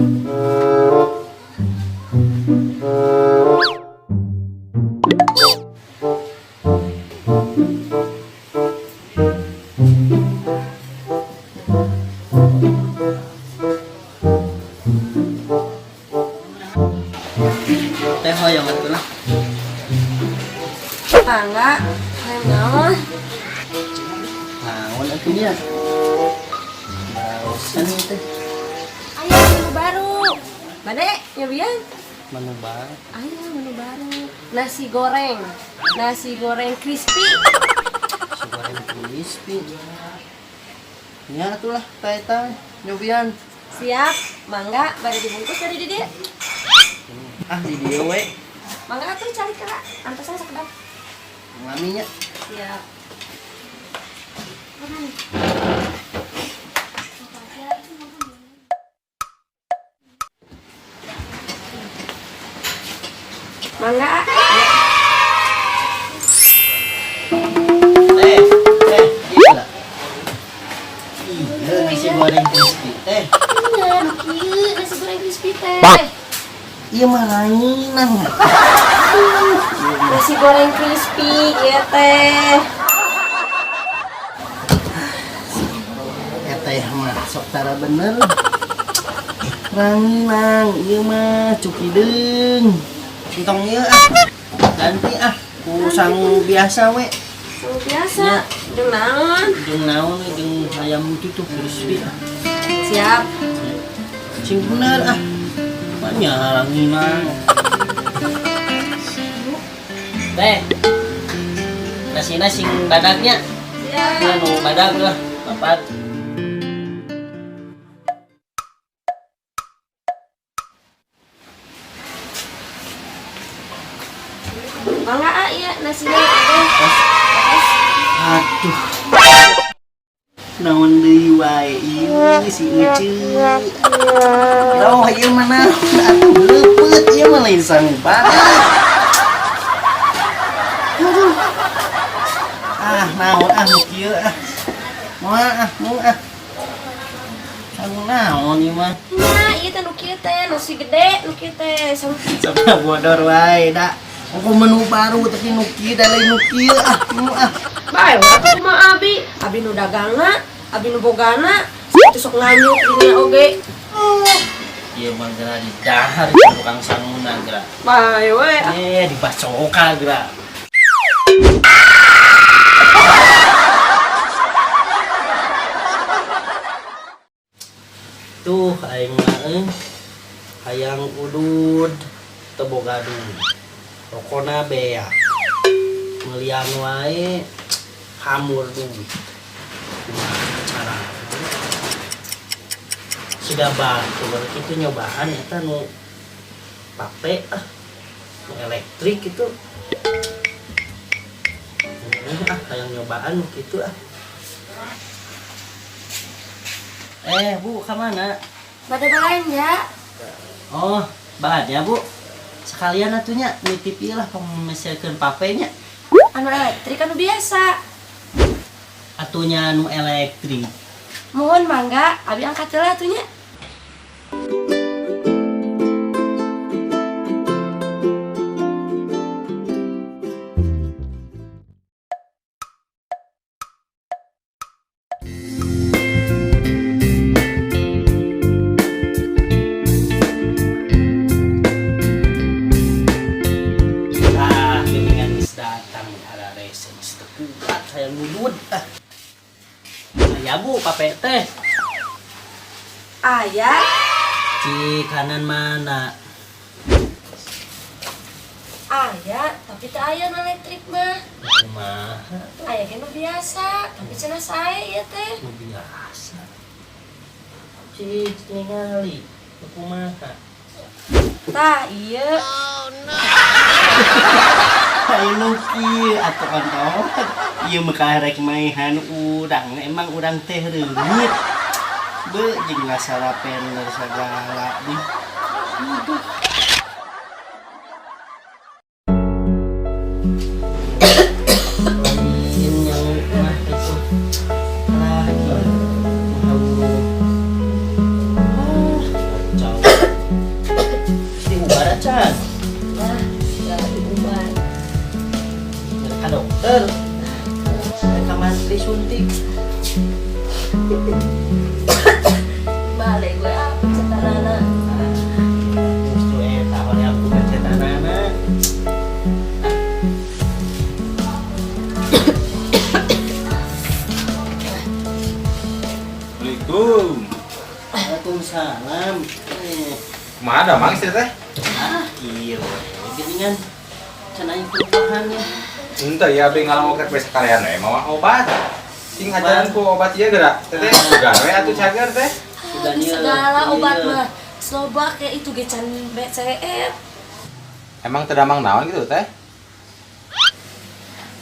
Teh, hoyong atuh lah. Mangga, hayang naon? Naon atuh nya? Barusan teh. Aya menu baru. Bade nyobian? Menu baru. Aya menu baru. Nasi goreng. Nasi goreng crispy. Nasi goreng crispy. Nya atuh lah, teh eta nyobian. Siap, mangga bade dibungkus dari di dieu. Ah, di dieu we. Mangga atuh cari ka antosan sakedap. Lami nya. Siap. Mangga. Teh, teh, iya lah. Iya, nasi goreng crispy teh. Iya, nu kieu nasi goreng crispy teh. Iya mah ranginang. Nasi goreng crispy ieu teh. Eh, teh mah sok tara bener. Ranginang, ieu mah cukideung. Entong ieu ah. Ganti ah, ku sangu biasa we. Sangu biasa. Jeung naon? Jeung naon we, jeung ayam itu tuh crispy ah. Siap. Sing bener ah. Banyak ranginang. Teh. Nasina sing badagnya. Siap. Anu badag lah, papat. Mangga ah, iya nasinya ada. Aduh. Naon deui wae ieu si Ucu. Oh, ieu mah naon atuh leupeut ieu mah lain sangu badag. Aduh. Ah, naon ah nu kieu ah. Moal ah, moal ah. Sangu naon ieu mah? Nah, ieu teh nu kieu teh, nasi gede nu kieu teh. Sangu Sama bodor wae da. Aku menu baru tapi nu kieu da lain nu kieu ah, nu ah. Bae, atuh kumaha abi? Abi nu dagangna, abi nu bogana, itu sok nganyuk dina oge. Ieu mah geura di dahar di tukang sanguna geura. Bae we. Eh, dibacoka geura. Tuh aing mah hayang udud teu boga duit. Rokona bea. Melian wae hamur duit. Kumaha cara? Siga batur kitu nyobaan eta nu pape ah. Nu elektrik gitu. Ah, hayang nyobaan nu kitu ah. Eh, Bu, ka mana? Bade belanja. Oh, balanja, Bu. Sekalian atunya nitip ieu lah pangmeserkeun papenya. Anu elektrik anu biasa. Atunya anu elektrik. Mohon mangga, abi angkat heula atunya. Ah, geuningan geus datang ararese geus teu kuat hayang nudud ah. Aya Bu, pape teh. Aya. Ci kanan mana? Aya, tapi teu aya nu elektrik mah. Kumaha? Aya ge nu biasa, tapi cenah sae ieu teh. Nu biasa. Ci ningali kumaha? Tah, ieu. Ai nu kieu atuh kontol. Ieu mah karek maehan urang, emang urang teh reungit. Be jeung ngasarapener sagala dih. Aduh. Lain yang mah itu. Lah, kieu. Ah, kacau. Kumaha da mang istri teh? Ah, kieu we. Geuningan can aya perubahan ya. Henteu ya abi ngalongok rek sakalian we mawa obat. Sing ajaran ku obat ieu geura. Teteh sugan we atuh cager teh. Sugan Geus ieu, segala ieu. obat mah. Slovak ya itu ge can BCF. Emang teu damang naon gitu teh?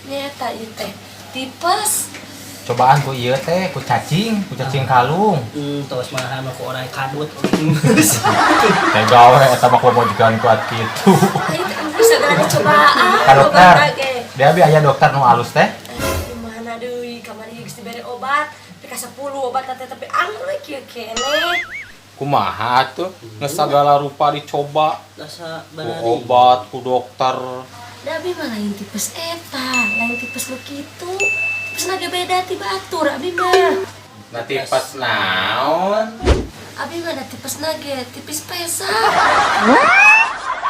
Nyata ieu teh tipes. Cobaan ku ieu teh, ku cacing kalung. Tos mah mah ku orang kadut. Teh gawe eta mah pamajikan kuat kitu. Ayo teh segala dicobaan. Ka dokter. Obatna ge. Dia abi aya dokter nu alus teh. Kumaha deui kamari geus dibere obat, pika 10 obat teh tapi anggur we kieu keneh. Kumaha atuh? Geus sagala rupa dicoba. Asa Ku banari. obat, ku dokter. Da abi mah lain tipes eta, lain tipes nu kitu. Tipes ge beda ti batur abi mah. Nah tipes naon? Abi mah da tipes ge tipis pesa.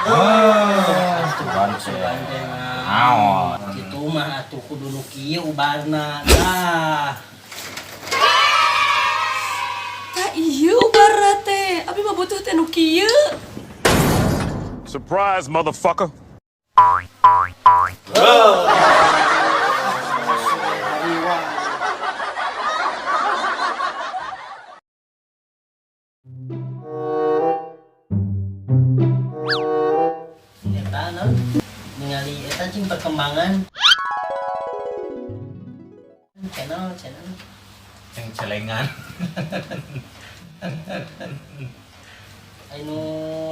Wah, sugan Sugan teh mah. Naon? Kitu mah atuh kudu nu kieu ubarna. Tah. Tah ieu ubarna teh, abi mah butuh teh nu kieu. Surprise, motherfucker. Eta naon? Ningali eta cing perkembangan channel channel Yang celengan. anu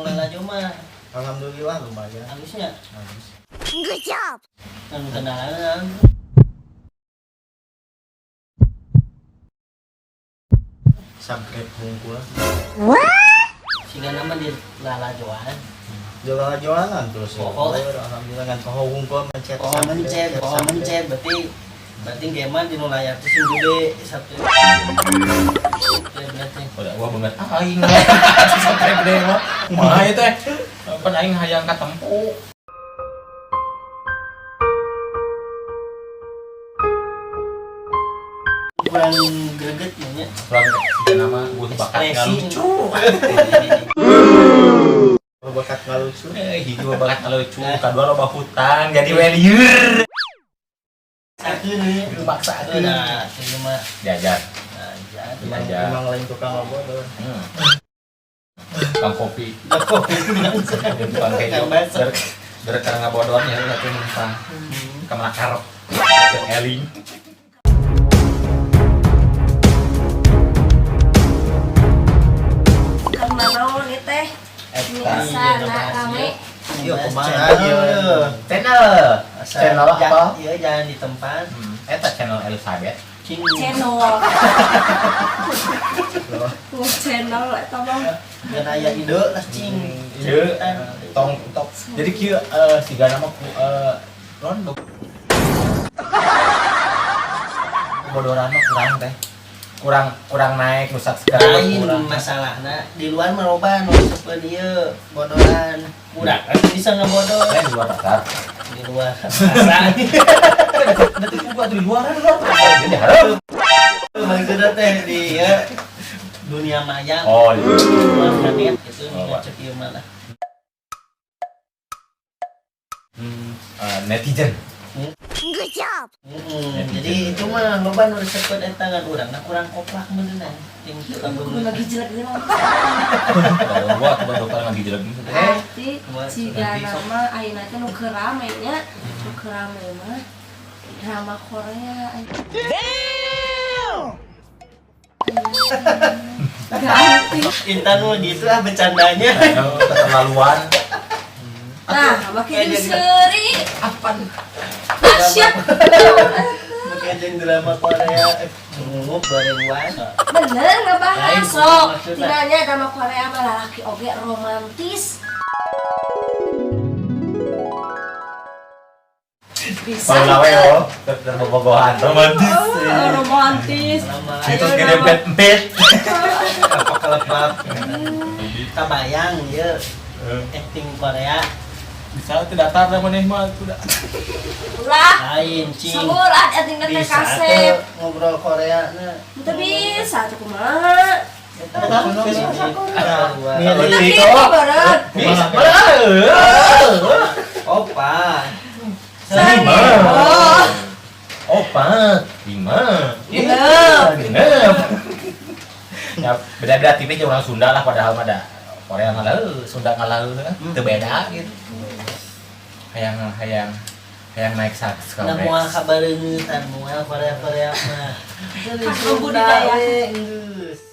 lalajo mah Alhamdulillah lumayan. halusnya Halus. anu kenalan Subscribe hungkul. sehingga nama di lalajoan. Jualan-jualan terus. Pokok. Alhamdulillah kan poho hungkul mencet. Oh subscribe, mencet, oh subscribe. mencet berarti berarti geman di nu layar teh sing gede satu. Ya berarti. Udah wah banget aing. Sampai gede mah. Kumaha ieu teh? Pan aing hayang katempo. Kurang greget nya. Kurang siga nama gua bakat Ekspresi. ngalucu. Bakat ngalucu. Hiji mah bakat ngalucu, kadua loba hutang jadi we lieur. Sakeun we. Dipaksakeun. Nah, ieu mah Diajar. aja. Emang, Diajar. emang lain tukang ngobodor. Tukang kopi. Dia tukang kejo. Tukang bakso. Ber karena ngabodor ya satu numpang. Ka karep. Eling. Karena naon ieu teh? Eta. Bisa na rame. Iya, kumaha ieu? Channel. Channel apa? Iya, jangan di tempat. Eta channel Elizabeth. Cing. Channel. Channel eta mah. Dan aya ide lah cing. Ide tong tok. Jadi kieu siga nama ku rondo. Bodoran mah kurang teh. Kurang kurang naik nu subscribe Lain kurang. masalahna di luar mah loba nu sepeun ieu bodoran. Kurang kan bisa ngabodor Lain di luar pasar. di luar pasar. Nanti gua di luar di luar. Jadi harap. Maksudnya teh di ya, dunia maya. Oh, di luar planet gitu Oh, ngecek ieu mah lah. Netizen. Jadi itu mah loba nu resepeun eta ngan urang na kurang koplak meureunna. Ting teu Kudu lagi jelek geura. Kalau gua tuh dokter lagi jelek gitu. Berarti Kumaha, siga nanti sok. nama ayeuna teh nu keur rame nya, nu keur rame mah drama Korea. Damn. Ganti. Intan mah gitu ah bercandanya. Keterlaluan. Nah, make jeung seuri. Apaan? Asyik. Make jeung drama Korea cungup 2000-an. Bener ngebahas Lain, sok. maksudnya. Tinggalnya drama Korea mah lalaki oge romantis. Bisa. Kalau lawe oh, terbobogohan romantis. Oh, romantis. Lama Itu gede empet. apa kelepap. Kabayang ya acting Korea Bisa itu datar da maneh mah sudah. Ulah. lain cing. Seueur acting teh Bisa kasep. tuh ngobrol Korea na. Teu bisa tuh kumaha. Kita kitu berat. Bisa. Opat. Lima. Oh. Opat, lima. Genep. Genep. Ya beda-beda tipis jeung orang Sunda lah, padahal mah da Korea ngalah, Sunda ngalah, teu beda gitu. Hayang hayang hayang naik saks. Nah, moal kabareuneutan, moal Korea-Korea mah. Budidaya. Geus.